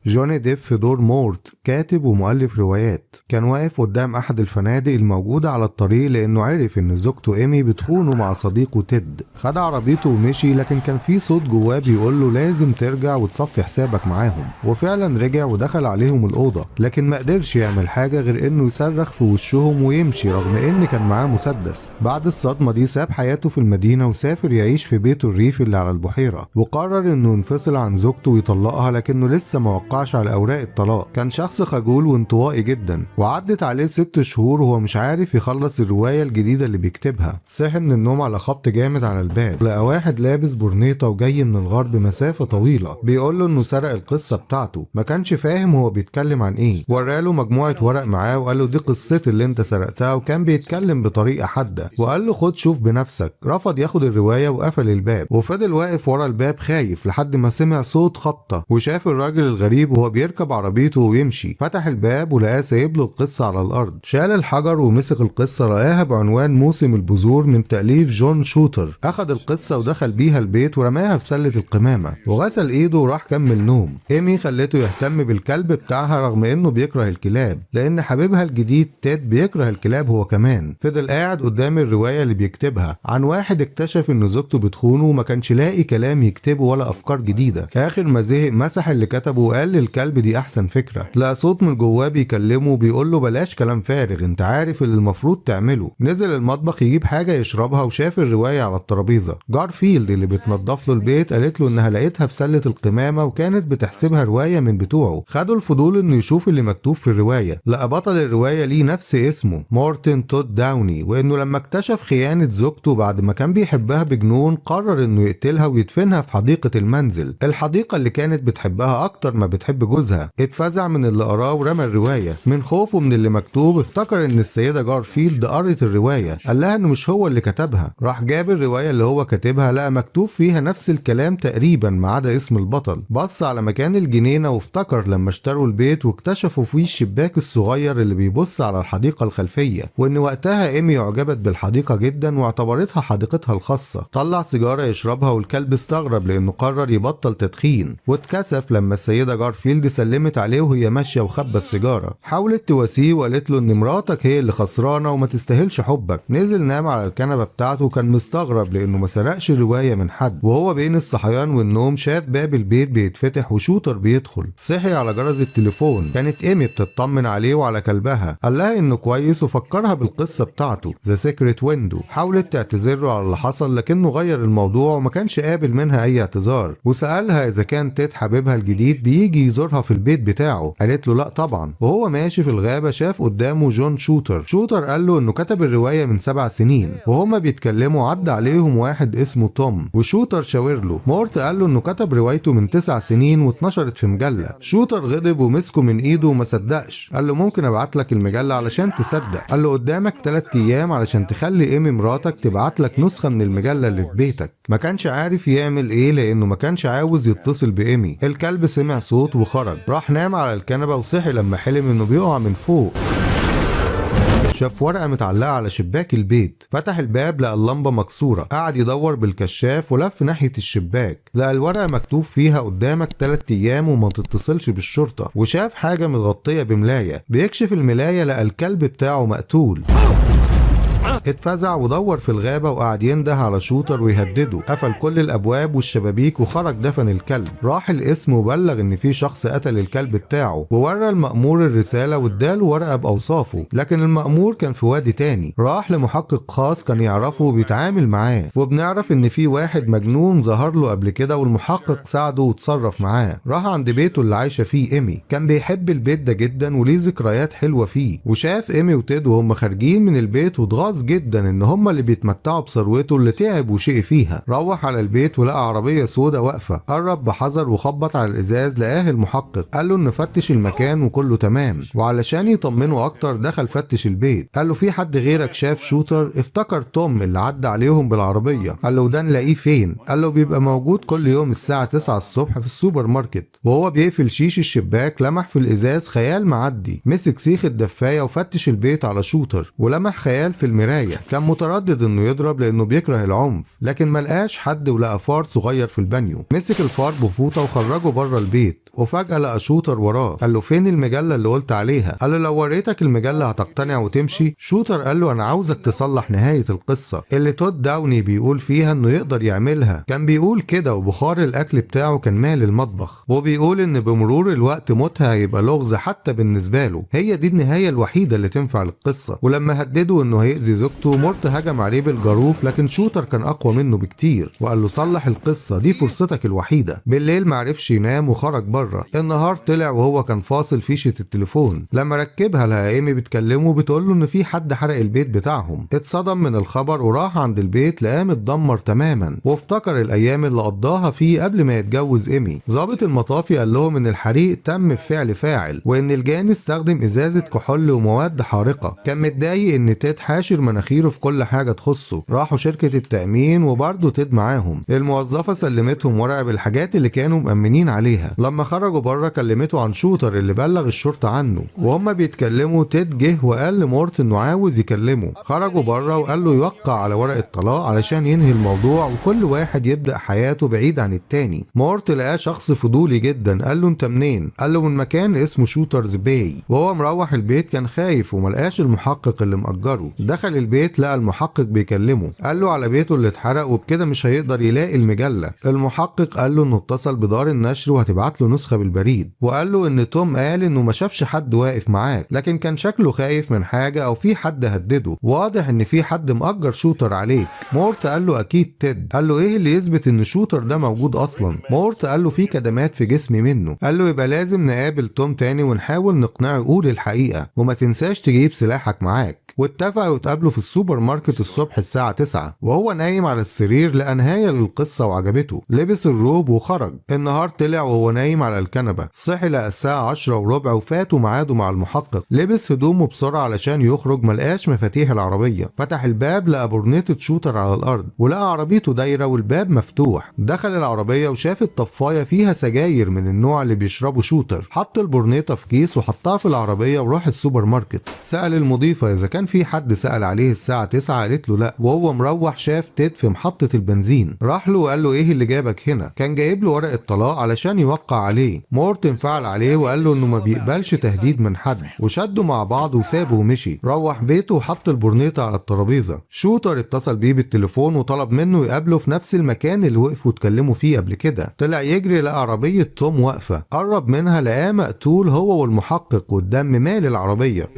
جوني ديب في دور مورت، كاتب ومؤلف روايات، كان واقف قدام أحد الفنادق الموجودة على الطريق لأنه عرف إن زوجته إيمي بتخونه مع صديقه تيد. خد عربيته ومشي، لكن كان في صوت جواه بيقول له لازم ترجع وتصفي حسابك معاهم. وفعلا رجع ودخل عليهم الأوضة، لكن ما قدرش يعمل حاجة غير إنه يصرخ في وشهم ويمشي رغم إن كان معاه مسدس. بعد الصدمة دي ساب حياته في المدينة وسافر يعيش في بيته الريفي اللي على البحيرة، وقرر إنه ينفصل عن زوجته ويطلقها، لكنه لسه ما وقعش على أوراق الطلاق. كان شخص خجول وانطوائي جدا، وعدت عليه 6 شهور وهو مش عارف يخلص الرواية الجديدة اللي بيكتبها. صحي من النوم على خبط جامد على الباب، لقى واحد لابس برنيطة وجاي من الغرب مسافة طويلة، بيقول له انه سرق القصة بتاعته. ما كانش فاهم هو بيتكلم عن ايه. وراله مجموعة ورق معاه وقال له دي قصتي اللي انت سرقتها، وكان بيتكلم بطريقة حادة، وقال له خد شوف بنفسك. رفض ياخد الرواية وقفل الباب، وفضل واقف ورا الباب خايف لحد ما سمع صوت خبطة وشاف الراجل الغريب وهو بيركب عربيته ويمشي. فتح الباب ولقاه سايب له القصة على الأرض. شال الحجر ومسك القصة، لقاها بعنوان موسم البذور من تأليف جون شوتر. أخد القصة ودخل بيها البيت ورماها في سلة القمامة وغسل إيده وراح كمل نوم. إيمي خلته يهتم بالكلب بتاعها رغم إنه بيكره الكلاب، لأن حبيبها الجديد تيد بيكره الكلاب هو كمان. فضل قاعد قدام الرواية اللي بيكتبها عن واحد اكتشف إن زوجته بتخونه وما كانش لاقي كلام يكتبه ولا أفكار جديدة. آخر ما زهق مسح اللي كتبه وقال للكلب دي أحسن فكرة. لقى صوت من جواه بيكلمه وبيقول له بلاش كلام فارغ، انت عارف اللي المفروض تعمله. نزل المطبخ يجيب حاجة يشربها وشاف الرواية على الترابيزة. جارفيلد اللي بتنظف له البيت قالت له انها لقيتها في سلة القمامة وكانت بتحسبها رواية من بتوعه. خدوا الفضول انه يشوف اللي مكتوب في الرواية. لقى بطل الرواية ليه نفس اسمه، مورتن تود داوني، وانه لما اكتشف خيانة زوجته بعد ما كان بيحبها بجنون قرر انه يقتلها ويدفنها في حديقة المنزل، الحديقة اللي كانت بتحبها اكتر ما بتحب جوزها. اتفزع من اللي قراه ورمى الرواية. من خوفه من اللي مكتوب افتكر ان السيدة جارفيلد قرت الرواية، قال لها انه مش هو اللي كتبها. راح جاب الرواية اللي هو كاتبها، لقى مكتوب فيها نفس الكلام تقريبا ما عدا اسم البطل. بص على مكان الجنينة وافتكر لما اشتروا البيت واكتشفوا فيه الشباك الصغير اللي بيبص على الحديقة الخلفية، وان وقتها ايمي اعجبت بالحديقة جدا واعتبرتها حديقتها الخاصة. طلع سيجارة يشربها والكلب استغرب لانه قرر يبطل تدخين، واتكسف لما السيدة جارفيلد سلمت عليه وهي ماشية وخبى السيجارة. حاولت تواسيه وقالت له ان مراتك هي اللي خسرانة وما تستاهلش حبك. نزل نام على الكنبة بتاعته وكان مستغرب لانه ما سرقش الرواية من حد. وهو بين الصحيان والنوم شاف باب البيت بيتفتح وشوتر بيدخل. صحي على جرس التليفون، كانت ايمي بتطمن عليه وعلى كلبها. قال لها انه كويس وفكرها بالقصة بتاعته The Secret Window. حاولت تعتذر له على اللي حصل لكنه غير الموضوع وما كانش قابل منها اي اعتذار، وسألها اذا كان تيد حبيبها الجديد بيجي يزورها في البيت بتاعه. قالت له لا طبعا. وهو ماشي في الغابة شاف قدامه جون شوتر. شوتر قال له انه كتب الرواية من 7 سنين. وهما بيتكلموا عدى عليهم واحد اسمه توم وشوتر شاور له. مورت قال له انه كتب روايته من 9 سنين واتنشرت في مجلة. شوتر غضب ومسكه من ايده وما صدقش، قال له ممكن ابعت لك المجلة علشان تصدق. قال له قدامك 3 ايام علشان تخلي ايمي مراتك تبعت لك نسخة من المجلة اللي في بيتك. ما كانش عارف يعمل ايه لانه ما كانش عاوز يتصل بايمي. الكلب سمع صوت وخرج، راح نام على الكنبة وصحي لما حلم انه بيقع من فوق. شاف ورقة متعلقة على شباك البيت، فتح الباب لقى اللمبة مكسورة. قعد يدور بالكشاف ولف ناحية الشباك، لقى الورقة مكتوب فيها قدامك 3 أيام وما تتصلش بالشرطة. وشاف حاجة متغطية بملاية، بيكشف الملاية لقى الكلب بتاعه مقتول. اتفزع ودور في الغابة وقعد ينده على شوتر ويهدده. قفل كل الأبواب والشبابيك وخرج دفن الكلب. راح القسم وبلغ إن في شخص قتل الكلب بتاعه، وورى المأمور الرسالة واداله ورقة بأوصافه، لكن المأمور كان في وادي تاني. راح لمحقق خاص كان يعرفه وبيتعامل معاه، وبنعرف إن في واحد مجنون ظهر له قبل كده والمحقق ساعده وتصرف معاه. راح عند بيته اللي عايشة فيه إيمي، كان بيحب البيت ده جدا وليه ذكريات حلوة فيه. وشاف إيمي وتيد وهم خارجين من البيت واتغاظ جدا ان هما اللي بيتمتعوا بثروته اللي تعب وشقي فيها. روح على البيت ولقى عربية سودة واقفة، قرب بحذر وخبط على الازاز، لقاه المحقق. قال له انه فتش المكان وكله تمام، وعلشان يطمنه اكتر دخل فتش البيت. قال له في حد غيرك شاف شوتر؟ افتكر توم اللي عدى عليهم بالعربية. قال له ده نلاقيه فين؟ قال له بيبقى موجود كل يوم الساعة 9 الصبح في السوبر ماركت. وهو بيقفل شيش الشباك لمح في الازاز خيال معدي. مسك سيخ الدفاية وفتش البيت على شوتر ولمح خيال في المراية. كان متردد انه يضرب لانه بيكره العنف، لكن ملقاش حد ولقى فار صغير في البانيو. مسك الفار بفوطة وخرجه بره البيت. وفجأة لقى شوتر وراه. قال له فين المجلة اللي قلت عليها؟ قال له لو وريتك المجلة هتقتنع وتمشي. شوتر قال له انا عاوزك تصلح نهاية القصة اللي تود داوني بيقول فيها انه يقدر يعملها. كان بيقول كده وبخار الاكل بتاعه كان مال المطبخ، وبيقول ان بمرور الوقت موتها هيبقى لغز حتى بالنسبة له، هي دي النهاية الوحيدة اللي تنفع للقصة. ولما هدده انه هيأذي زوجته، مورت هجم عليه بالجاروف، لكن شوتر كان اقوى منه بكتير وقال له صلح القصة دي فرصتك الوحيدة. بالليل معرفش ينام وخرج بره. النهار طلع وهو كان فاصل فيشة التليفون. لما ركبها لقى ايمي بتكلمه بتقول له ان في حد حرق البيت بتاعهم. اتصدم من الخبر وراح عند البيت لقاه متدمر تماما، وافتكر الايام اللي قضاها فيه قبل ما يتجوز ايمي. ضابط المطافي قال لهم ان الحريق تم بفعل فاعل، وان الجاني استخدم ازازة كحول ومواد حارقة. كان متضايق ان تيد حاشر مناخيره في كل حاجة تخصه. راحوا شركة التأمين وبرضه تيد معاهم. الموظفة سلمتهم ورقة بالحاجات اللي كانوا مأمنين عليها. لما خرجوا بره كلمته عن شوتر اللي بلغ الشرطة عنه. وهم بيتكلموا تيد جه وقال لمورت انه عاوز يكلمه. خرجوا بره وقال له يوقع على ورقة طلاق علشان ينهي الموضوع وكل واحد يبدأ حياته بعيد عن التاني. مورت لقاه شخص فضولي جدا، قال له انت منين؟ قال له من مكان اسمه شوترز باي. وهو مروح البيت كان خايف وملقاش المحقق اللي مأجره. دخل البيت لقى المحقق بيكلمه، قال له على بيته اللي اتحرق وبكده مش هيقدر يلاقي المجلة. المحقق قال له انه اتصل بدار النشر وهتبعت له نسخة بالبريد، وقال له ان توم قال انه ما شافش حد واقف معاك، لكن كان شكله خايف من حاجة او في حد هدده، واضح ان في حد مأجر شوتر عليك. مورت قال له اكيد تيد. قال له ايه اللي يثبت ان شوتر ده موجود اصلا؟ مورت قال له في كدمات في جسمي منه. قال له يبقى لازم نقابل توم تاني ونحاول نقنعه يقول الحقيقة، وما تنساش تجيب سلاحك معاك. واتفقوا يتقابلوا في السوبر ماركت الصبح الساعة 9. وهو نايم على السرير لقى نهاية للقصة وعجبته، لبس الروب وخرج. النهار طلع وهو نايم على الكنبة، صحي لقى الساعة 10:15 وفاتوا ميعاده مع المحقق. لبس هدومه بسرعة علشان يخرج، ملقاش مفاتيح العربية. فتح الباب لقى برنيطة شوتر على الأرض، ولقى عربيته دايرة والباب مفتوح. دخل العربية وشاف الطفاية فيها سجاير من النوع اللي بيشربه شوتر. حط البرنيطة في كيس وحطها في العربية وراح السوبر ماركت. سأل المضيفة إذا كان في حد سأل عليه الساعة 9، قالت له لا. وهو مروح شاف تيد في محطة البنزين، راح له وقال له ايه اللي جابك هنا؟ كان جايب له ورقة طلاق علشان يوقع عليه. مورت انفعل عليه وقال له انه ما بيقبلش تهديد من حد، وشدوا مع بعض وسابه ومشي. روح بيته وحط البرنيطة على الترابيزة. شوتر اتصل بيه بالتليفون وطلب منه يقابله في نفس المكان اللي وقفوا اتكلموا فيه قبل كده. طلع يجري لقى عربية توم واقفة، قرب منها لقاه مقتول هو والمحقق والدم مال العربية.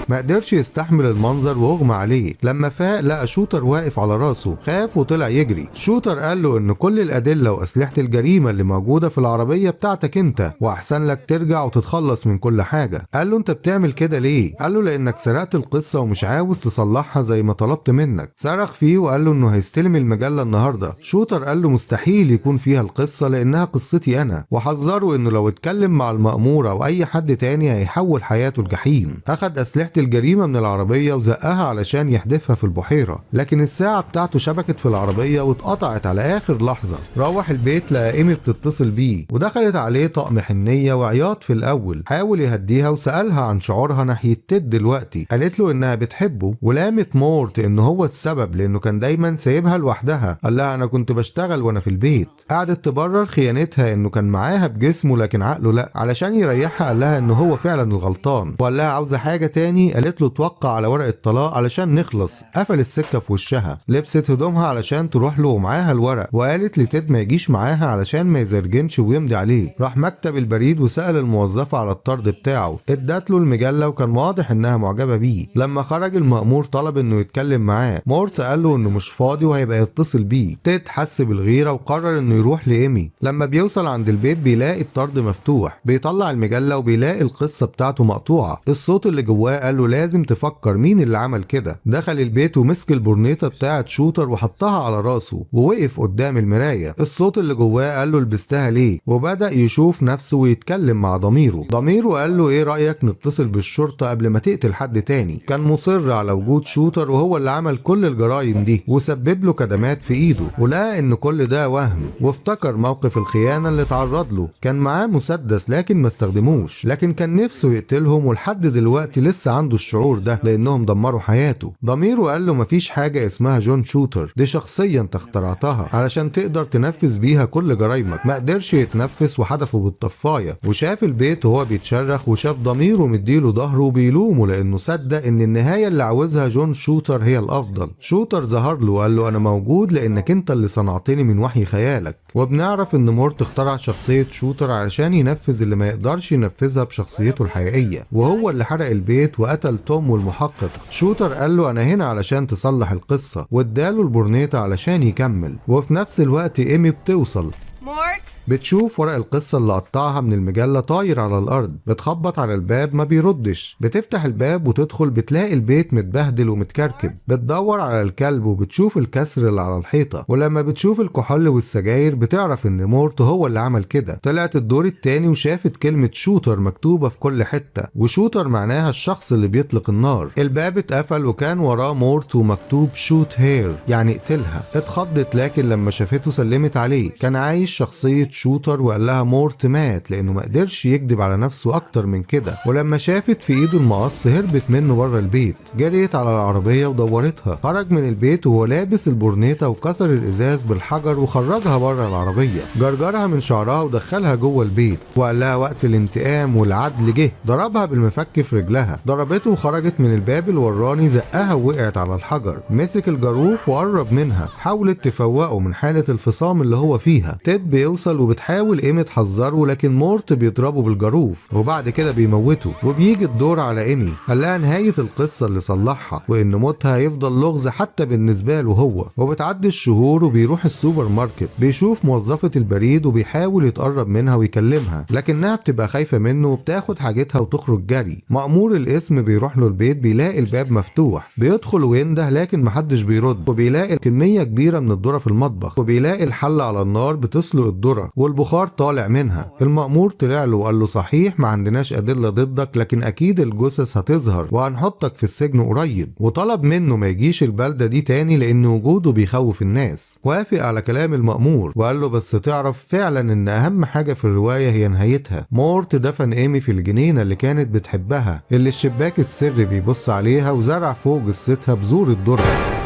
ما قدرش يستحمل المنظر واغمى عليه. لما فاق لقى شوتر واقف على راسه، خاف وطلع يجري. شوتر قال له ان كل الادلة واسلحه الجريمة اللي موجودة في العربية بتاعتك انت، واحسن لك ترجع وتتخلص من كل حاجة. قال له انت بتعمل كده ليه؟ قال له لانك سرقت القصة ومش عاوز تصلحها زي ما طلبت منك. صرخ فيه وقال له انه هيستلم المجلة النهارده. شوتر قال له مستحيل يكون فيها القصة لانها قصتي انا، وحذره انه لو اتكلم مع المأمور او اي حد تاني هيحول حياته لجحيم. اخد اسلحة الجريمة من العربية وزقها علشان يحدفها في البحيرة، لكن الساعة بتاعته شبكت في العربية واتقطعت على آخر لحظة. روح البيت لقى إيمي بتتصل بيه، ودخلت عليه طقم حنية وعياط في الأول. حاول يهديها وسألها عن شعورها ناحية تيد دلوقتي، قالت له إنها بتحبه، ولامت مورت إن هو السبب لأنه كان دايما سايبها لوحدها. قال لها أنا كنت بشتغل وأنا في البيت. قعدت تبرر خيانتها إنه كان معاها بجسمه لكن عقله لأ. علشان يريحها قال لها إنه هو فعلا الغلطان، وقال لها عاوزة حاجة تاني؟ قالت له توقع على ورقة طلاق علشان نخلص. قفل السكة في وشها. لبست هدومها علشان تروح له ومعاها الورق، وقالت لتيد ما يجيش معاها علشان ما يزرجنش ويمضي عليه. راح مكتب البريد وسأل الموظفة على الطرد بتاعه، ادت له المجلة وكان واضح انها معجبة بيه. لما خرج المأمور طلب انه يتكلم معاه، مورت قال له انه مش فاضي وهيبقى يتصل بيه. تيد حس بالغيرة وقرر انه يروح لإيمي. لما بيوصل عند البيت بيلاقي الطرد مفتوح، بيطلع المجلة وبيلاقي القصة بتاعته مقطوعة. الصوت اللي جواه قال له لازم تفكر مين اللي عمل كده. دخل البيت ومسك البرنيطة بتاعت شوتر وحطها على راسه ووقف قدام المراية. الصوت اللي جواه قال له لبستها ليه؟ وبدأ يشوف نفسه ويتكلم مع ضميره. ضميره قال له ايه رأيك نتصل بالشرطة قبل ما تقتل حد تاني؟ كان مصر على وجود شوتر وهو اللي عمل كل الجرائم دي وسبب له كدمات في ايده، ولقى ان كل ده وهم، وافتكر موقف الخيانة اللي تعرض له. كان معاه مسدس لكن ما استخدموش، لكن كان نفسه يقتلهم ولحد دلوقتي لسه عنده عنده الشعور ده لانهم دمروا حياته. ضميره قال له مفيش حاجة اسمها جون شوتر، دي شخصية انت اخترعتها علشان تقدر تنفذ بيها كل جرايمك. ما قدرش يتنفس وحدفه بالطفاية، وشاف البيت وهو بيتشرخ، وشاف ضميره مديله ظهره وبيلومه لانه صدق ان النهاية اللي عاوزها جون شوتر هي الافضل. شوتر ظهر له وقال له انا موجود لانك انت اللي صنعتني من وحي خيالك. وبنعرف ان مورت اخترع شخصية شوتر علشان ينفذ اللي ما يقدرش ينفذها بشخصيته الحقيقية، وهو اللي حرق البيت وقتل توم والمحقق. شوتر قال له انا هنا علشان تصلح القصة، واداله البورنيطة علشان يكمل. وفي نفس الوقت ايمي بتوصل، Mort? بتشوف ورق القصة اللي قطعها من المجلة طاير على الأرض، بتخبط على الباب ما بيردش، بتفتح الباب وتدخل بتلاقي البيت متبهدل ومتكركب، بتدور على الكلب وبتشوف الكسر اللي على الحيطة، ولما بتشوف الكحول والسجاير بتعرف إن مورت هو اللي عمل كده. طلعت الدور التاني وشافت كلمة شوتر مكتوبة في كل حتة، وشوتر معناها الشخص اللي بيطلق النار. الباب اتقفل وكان وراه مورت ومكتوب shoot her يعني اقتلها. اتخضت لكن لما شافته سلمت عليه. كان عايش شخصية شوتر وقال لها مورت مات لانه ما قدرش يكذب على نفسه اكتر من كده. ولما شافت في ايده المقص هربت منه بره البيت، جريت على العربية ودورتها. خرج من البيت وهو لابس البورنيطة وكسر الازاز بالحجر وخرجها بره العربية، جرجرها من شعرها ودخلها جوه البيت وقال لها وقت الانتقام والعدل جه. ضربها بالمفك في رجلها، ضربته وخرجت من الباب الوراني، زقها ووقعت على الحجر. مسك الجاروف وقرب منها، حاولت تفوقه من حالة الفصام اللي هو فيها. تيد بيوصل وبتحاول ايمي تحذره لكن مورت بيضربه بالجاروف وبعد كده بيموته. وبيجي الدور على ايمي، قال لها نهاية القصة اللي صلحها وان موتها هيفضل لغز حتى بالنسبة له هو. وبتعدي الشهور وبيروح السوبر ماركت، بيشوف موظفة البريد وبيحاول يتقرب منها ويكلمها لكنها بتبقى خايفة منه وبتاخد حاجتها وتخرج جري. مأمور القسم بيروح له البيت، بيلاقي الباب مفتوح، بيدخل وينده لكن محدش بيرد، وبيلاقي كمية كبيرة من الذرة في المطبخ، وبيلاقي الحلة على النار بتسلق الذرة والبخار طالع منها. المأمور طلع له وقال له صحيح ما عندناش أدلة ضدك لكن أكيد الجثث هتظهر وهنحطك في السجن قريب، وطلب منه ما يجيش البلدة دي تاني لأن وجوده بيخوف الناس. وافق على كلام المأمور وقال له بس تعرف فعلا إن أهم حاجة في الرواية هي نهايتها. مورت دفن إيمي في الجنينة اللي كانت بتحبها اللي الشباك السري بيبص عليها، وزرع فوق جثتها بذور الذرة.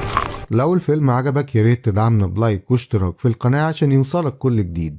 لو الفيلم عجبك ياريت تدعمنا ب like واشتراك في القناة عشان يوصلك كل جديد.